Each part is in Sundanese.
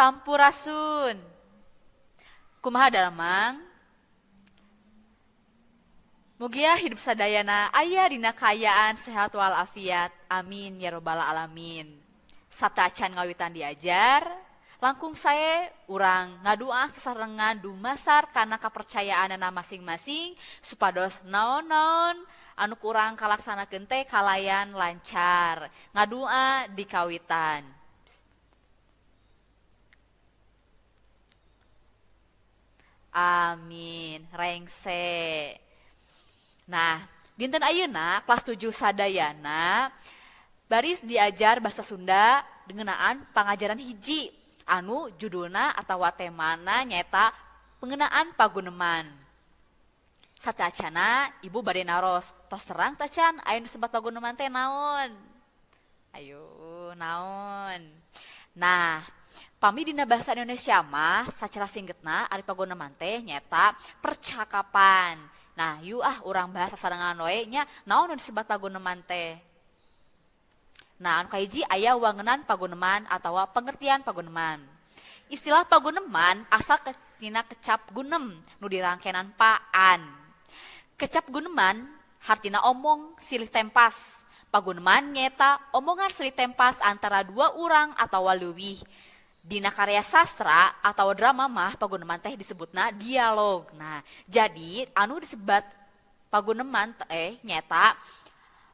Sampurasun. Kumaha daramang? Mugia hidup sadayana aya dina kaayaan sehat walafiat. Amin ya robbal alamin. Sateuacan ngawitan diajar, langkung sae urang ngadua sasarengan dumasar kana kapercayaanana masing-masing supados naon-naon anu ku urang kalaksanakeun teh kalayan lancar. Ngadua dikawitan. Amin. Rengse. Nah, dinten ayeuna kelas 7 sadayana baris diajar bahasa Sunda ngeunaan pangajaran hiji anu judulna atawa temana nyaeta pengenaan paguneman. Sateuacana ibu bade naros, tos terang teh can aya nu disebat paguneman teh naon? Ayo, naon? Nah, pami dina bahasa Indonesia mah sacara singgetna ari paguneman teh nyaeta percakapan. Nah, yu ah urang bahas sasarengan we nya naon nu disebat paguneman teh. Nah, anu kahiji aya wangenan paguneman atawa pengertian paguneman. Istilah paguneman asal tina kecap gunem nu dirangkenan pa-an. Kecap guneman hartina omong silih tempas. Paguneman nyaeta omongan silih tempas antara dua urang atawa leuwih. Dina karya sastra atawa drama mah paguneman teh disebutna dialog. Nah, jadi anu disebat paguneman teh nyaeta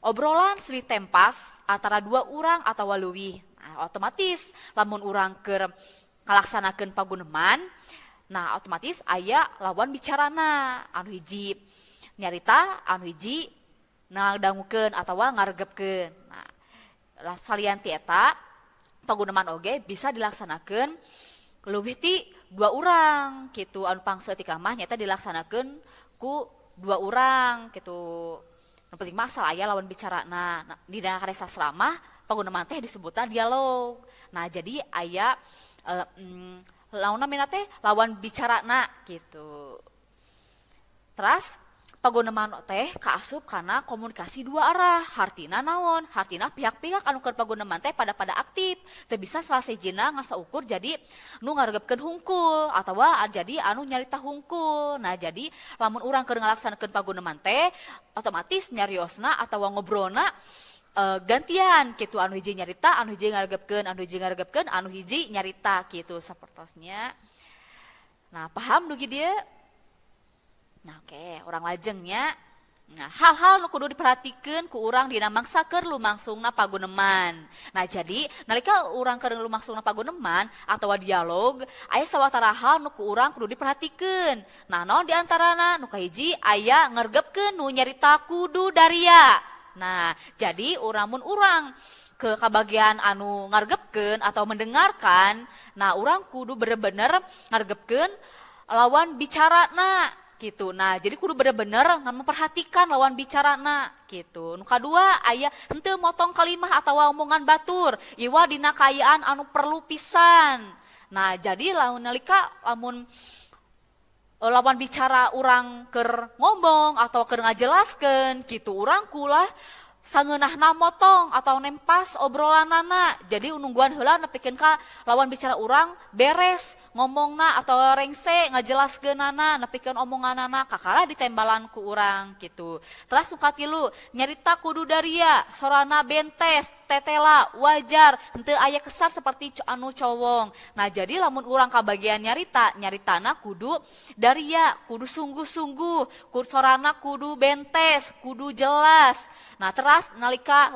obrolan silih tempas antara dua urang atawa leuwih. Nah, otomatis lamun urang keur ngalaksanakeun paguneman, nah otomatis aya lawan bicarana anu hiji nyarita, anu hiji ngadangukeun atawa ngaregepkeun. Nah, salian ti eta paguneman oge bisa dilaksanakeun leuwih ti dua urang kitu, anu pangsaeutik mah nyaeta dilaksanakeun ku dua urang kitu. Nu penting mah asal aya lawan bicarana. Nah, dina karya sastra mah paguneman teh disebutna dialog. Nah, jadi aya lawan namina teh lawan bicarana kitu. Teras paguneman teh kaasup kana komunikasi dua arah. Hartina naon? Hartina pihak-pihak anu keur paguneman teh pada aktif. Teu bisa salah sahijina ngan saukur jadi nu ngaregepkeun hungkul atawa jadi anu nyarita hungkul. Nah, jadi lamun urang keur ngalaksanakeun paguneman teh otomatis nyariosna atawa ngobrolna gantian kitu, anu hiji nyarita, anu hiji ngaregepkeun, anu hiji ngaregepkeun, anu hiji nyarita kitu sapertosnya. Nah, paham dugi dieu? Nah, oke, urang lajengnya. Nah, hal-hal nu kudu diperhatikeun ku urang dina mangsa keur lumangsungna paguneman. Nah, jadi nalika urang keur lumangsungna paguneman atawa dialog, aya sawatara hal nu ku urang kudu diperhatikeun. Nah, naon diantarana? Nu kahiji aya ngargepkeun nu nyarita kudu daria. Nah, jadi urang mun urang ke kabagian anu ngargepkeun atau mendengarkan, nah urang kudu bener-bener ngargepkeun lawan bicarana gitu. Nah, jadi kudu bener-bener memperhatikan lawan bicarana gitu. Nu kadua aya henteu motong kalimah atawa omongan batur, iwa dina kaayaan anu perlu pisan. Nah, jadi lamun nalika lamun lawan bicara urang keur ngomong atau keur ngajelaskeun gitu, urang kulah sangeunahna motong atau nempas obrolanana. Jadi nungguan heula nepikeun ka lawan bicara urang beres ngomongna atau rengse ngajelaskeunana, nepikeun omonganana kakara ditembalan ku urang gitu. Terus nu katilu nyarita kudu daria, sorana bentes, tetela, wajar, henteu aya kesan seperti anu cowong. Nah, jadi lamun urang kabagian nyarita, nyaritana kudu daria, kudu sungguh-sungguh, kudu sorana kudu bentes, kudu jelas. Nah, teras nalika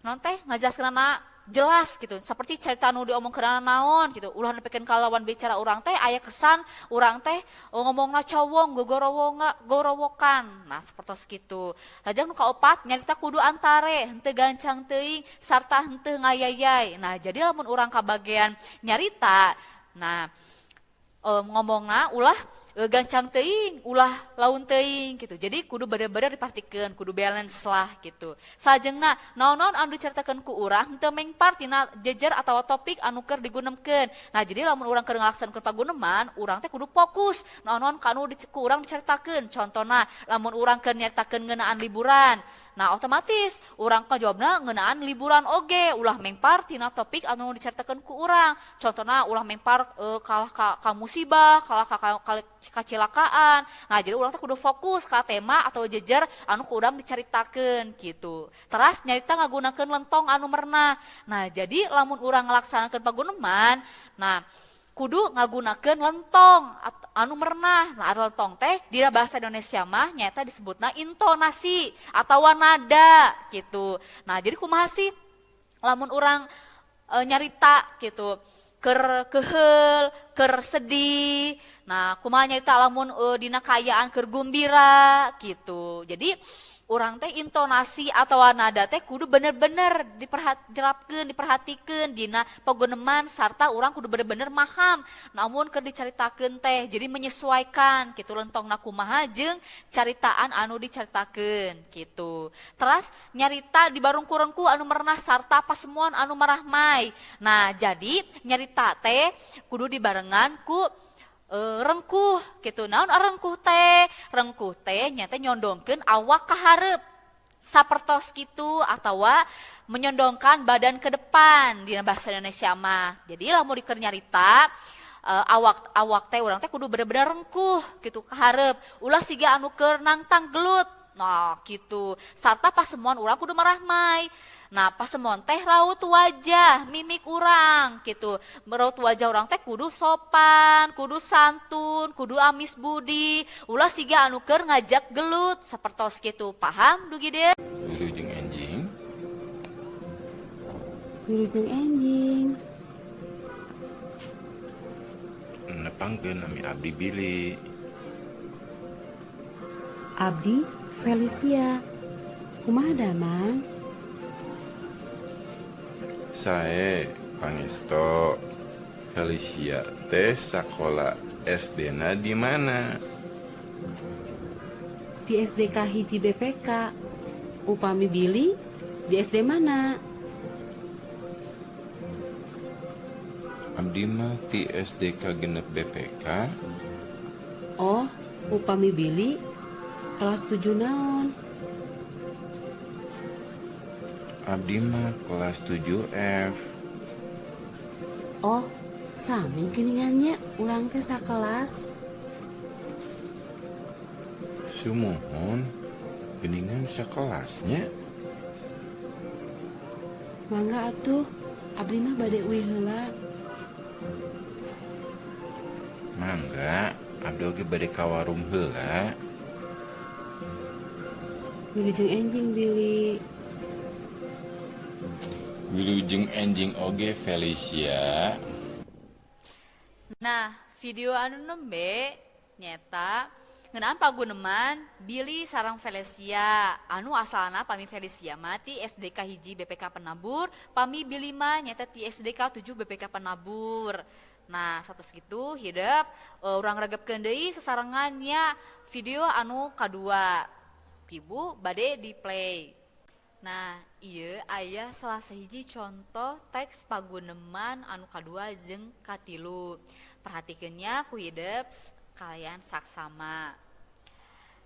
naon teh ngajelaskeunana jelas gitu, seperti cerita nu diomongkeunana naon gitu, ulah nepikeun ka lawan bicara urang teh aya kesan urang teh ngomongna cowong, gogorowokan. Nah, sapertos kitu. Lajeng nu kaopat nyarita kudu antare, henteu gancang teuing sarta henteu ngayayay. Nah, jadi lamun urang kabagian nyarita, nah ngomongna ulah Gancang teuing, ulah laun teuing gitu. Jadi kudu bener-bener diperhatikeun, kudu balance lah gitu. Salajengna, naon-naon anu dicaritakeun ku urang teu mengpar tina jejer atawa topik anu keur digunemkeun. Nah, jadi lamun urang keur ngalaksanakeun paguneman, urang teh kudu fokus naon-naon ka anu ku urang dicaritakeun. Contona, lamun urang keur nyaritakeun ngeunaan liburan, nah otomatis urang ngajawabna ngeunaan liburan oge, ulah mengpar tina topik anu dicaritakeun ku urang. Contona ulah mengpar kalah ka musibah, kalah ka kacilakaan. Nah, jadi urang teh kudu fokus ka tema atau jejer anu ku urang dicaritakeun gitu. Teras nyarita ngagunakeun lentong anu merenah. Nah, jadi lamun urang ngalaksanakeun paguneman, nah kudu ngagunakeun lentong anu merenah. Nah, ari lentong teh dina bahasa Indonesia mah nyaeta disebutna intonasi atawa nada gitu. Nah, jadi kumaha sih lamun urang nyarita gitu keur keheul, keur sedih. Nah, kumaha nyarita lamun dina kaayaan keur gumbira gitu. Jadi urang teh intonasi atau nada teh kudu bener-bener diperhatikeun, diperhatikeun dina paguneman sarta urang kudu bener-bener maham namun keur dicaritakeun teh, jadi menyesuaikan gitu lentongna kumaha jeung caritaan anu dicaritakeun gitu. Teras nyarita di barungku-rengku anu merenah sarta pasemuan anu marahmai. Nah, jadi nyarita teh kudu dibarengan ku rengkuh gitu. Naon rengkuh teh? Rengkuh teh nyata nyondongkeun awak ka hareup sapertos gitu atawa menyondongkan badan ke depan dina bahasa Indonesia mah. Jadi lamun keur nyarita awak awak teh urang teh kudu bener-bener rengkuh gitu ka hareup, ulah siga anu keur nangtang gelut. Nah, gitu. Sarta pasemuan urang kudu marahmai. Nah, pasemon teh raut wajah, mimik urang gitu. Raut wajah urang teh kudu sopan, kudu santun, kudu amis budi. Ulah siga anu keur ngajak gelut sapertos gitu. Paham dugi dieu? Wilujeng enjing. Wilujeng enjing. Nepangkeun, nami abdi Billy. Abdi Felicia. Kumaha damang? Sae, pangesto. Felicia teh sakola SD na di mana? Di SDK 1 BPK. Upami Billy di SD mana? Abdi mah ti SDK 6 BPK. Oh, upami Billy kelas 7 naon? Abdi mah kelas 7F. Oh, sami geuningan nya, urang teh sakelas. Sumuhun, geuningan sakelasnya. Mangga atuh, abdi mah bade uih heula. Mangga, abdi oge bade ka warung heula. Wilujeng enjing, Billy. Wilujeng enjing oge, Felicia. Nah, video anu nembe nyeta ngeunaan paguneman Billy sareng Felicia anu asalna pami Felicia mah ti SDK 1 BPK Penabur, pami Billy mah nyeta ti SDK 7 BPK Penabur. Nah, satu segitu hidep urang regepkeun deui sasarengan nya video anu kadua. Ibu bade di play. Nah, ieu aya salah sahiji contoh teks paguneman anu kadua jeung katilu. Perhatikeun nya ku hidep kalian saksama.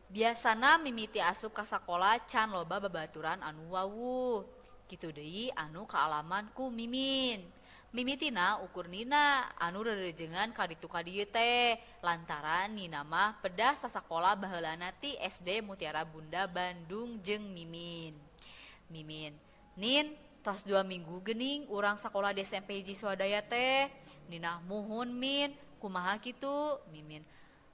Biasana mimiti asup ka sakola can loba babaturan anu wawuh. Kitu deui anu kaalaman ku Mimin. Mimitina ukur Nina anu rerejengan ka ditu ka dieu teh lantaran Nina mah pedah sasakola baheulana ti SD Mutiara Bunda Bandung jeung Mimin. Mimin, "Nin, tos 2 minggu geuning urang sakola di SMP 1 Swadaya teh." Nina, "Muhun Min, kumaha kitu?" Mimin,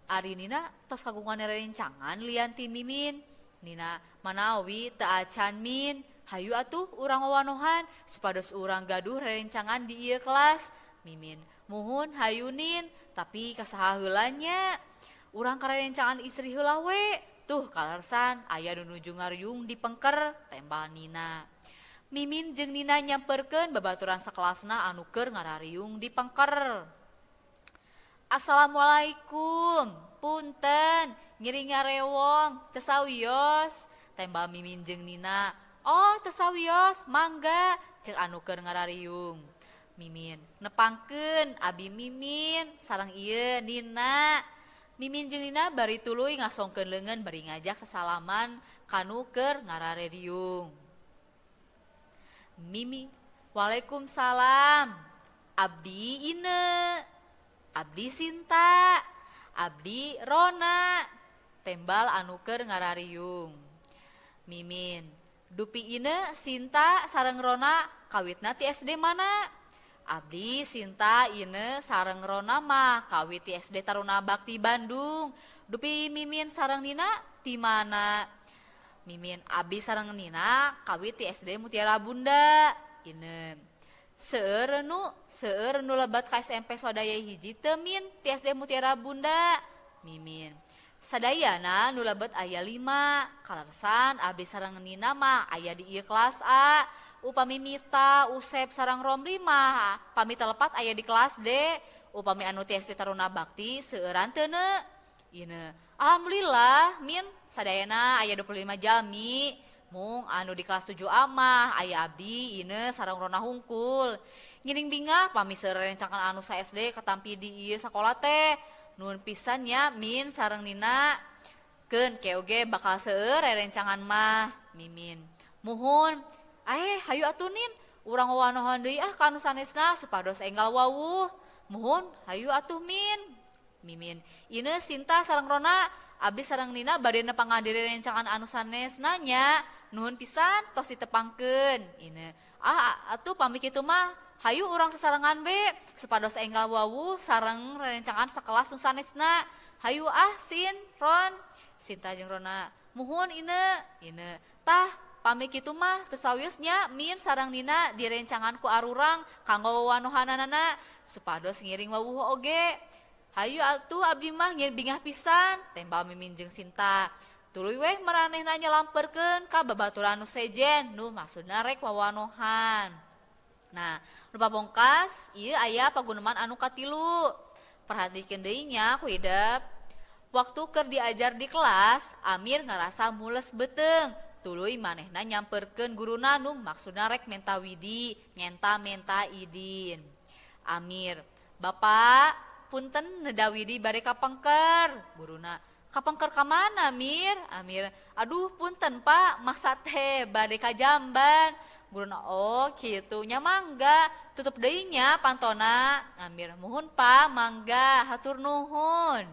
"Ari Nina tos kagungan rerencangan lian ti Mimin?" Nina, "Manawi teu acan Min. Hayu atuh urang wawanohan supados urang gaduh rerencangan di ieu kelas." Mimin, "Muhun hayu Nin, tapi ka saha heula nya?" "Urang ka rerencangan istri heula we. Tuh kalersan aya nu nuju ngariung di pengker," tembal Nina. Mimin jeung Nina nyamperkeun babaturan sakelasna anu keur ngarariung di pengker. "Assalamualaikum." punten ngiring ngarewong teu sawios. Tembal Mimin jeung Nina. Oh, teu sawios, mangga, ceuk anu keur ngarariung. Mimin, nepangkeun abi Mimin sareng ieu Nina. Mimin jeung Nina bari tuluy ngasongkeun leungeun bari ngajak sasalaman kanu keur ngarareriung. Mimi, waalaikumsalam. Abdi Ine, abdi Sinta, abdi Rona. Tembal anu keur ngarariung. Mimin, dupi Ine, Sinta sareng Rona kawitna ti SD mana? Abdi Sinta, Ine sareng Rona mah kawit ti SD Taruna Bakti Bandung. Dupi Mimin sareng Nina ti mana? Mimin, abdi sareng Nina kawit ti SD Mutiara Bunda. Ine, seueur nu lebet ka SMP Swadaya hiji teu, Min, ti SD Mutiara Bunda? Mimin, sadayana nu lebet aya 5. Kaleresan abdi sareng Nina mah aya di ieu kelas A. Upami Mita, Usep sareng Romli mah pami telepat aya di kelas D. Upami anu ti SD Taruna Bakti seueuran teu, Ne? Ine, alhamdulillah, Min, sadayana aya 25 jalmi. Mung anu di kelas 7A mah aya abdi, Ine sareng Rona hungkul. Ngiring bingah pami seueur rencangan anu sa SD katampi di ieu sakola teh. Nuhun pisan nya, Min sareng Nina. Keun ke oge bakal seueur rerencangan mah. Mimin, muhun. Eh, hayu atuh, Nin, urang wawanohan deui ah ka anu sanesna supados enggal wawuh. Muhun, hayu atuh, Min. Mimin, Ine, Sinta sareng Rona, abdi sareng Nina bade nepangan diri rencangan anu sanesna nya. Nuhun pisan tos ditepangkeun. Ine, ah atuh pami kitu mah hayu urang sasarengan be supados enggal wawuh sareng rerencangan sakelas nu sanesna. Hayu ah, Sin, Ron. Sinta jeung Rona, muhun, Ine. Ine, tah pami kitu mah teu sawios nya, Min sareng Nina, direncangan ku arurang kanggo wawanohanana supados ngiring wawuh oge. Hayu atuh, abdi mah ngiring bingah pisan, tembal Mimin jeung Sinta. Tuluy weh maranehna nyalamperkeun ka babaturan nu sejen nu maksudna rek wawanohan. Nah, nu pamungkas ieu aya paguneman anu katilu. Perhatikeun deui nya ku hidep. Waktu keur diajar di kelas, Amir ngarasa mules beuteung. Tuluy manehna nyamperkeun guruna nu maksudna rek menta widi, nyenta menta idin. Amir, Bapak, punten neda widi bade ka pengker. Guruna, ka pengker ka mana, Mir? Amir, aduh punten, Pak, maksud teh bade ka jamban. Guruna, oh kitu nya, mangga, tutup deui nya pantona. Amir, muhun, Pak, mangga, hatur nuhun.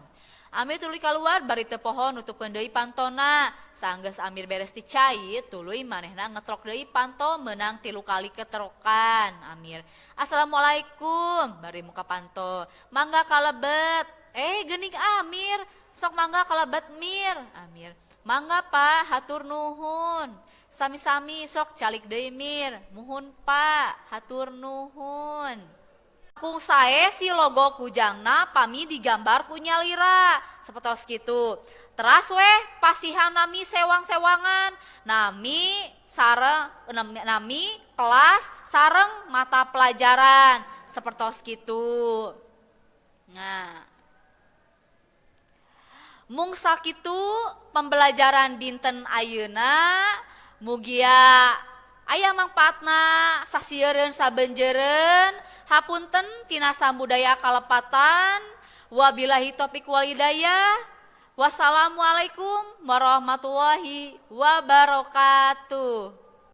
Amir tuluy keluar bari teu poho nutupkeun deui pantona. Sanggeus Amir beres ti cai, tuluy manehna ngetrok deui panto meunang 3 kali keterokan. Amir, Assalamualaikum, bari muka panto. Mangga kalebet. Eh, geuning Amir, sok mangga kalebet, Mir. Amir, mangga, Pak, hatur nuhun. Sami-sami, sok calik deui, Mir. Muhun, Pak, hatur nuhun. Kung sae si logo kujangna pami digambar ku nyalira sapertos kitu. Teras weh pasihan nami sewang-sewangan, nami sareng nami kelas sareng mata pelajaran sapertos kitu. Nah, mung sakitu pembelajaran dinten ayeuna, mugia aya mangpaatna sasieureun sabenjeureun. Hapunten tina sambudaya kalepatan. Wabillahi taufik walhidayah. Wassalamualaikum warahmatullahi wabarakatuh.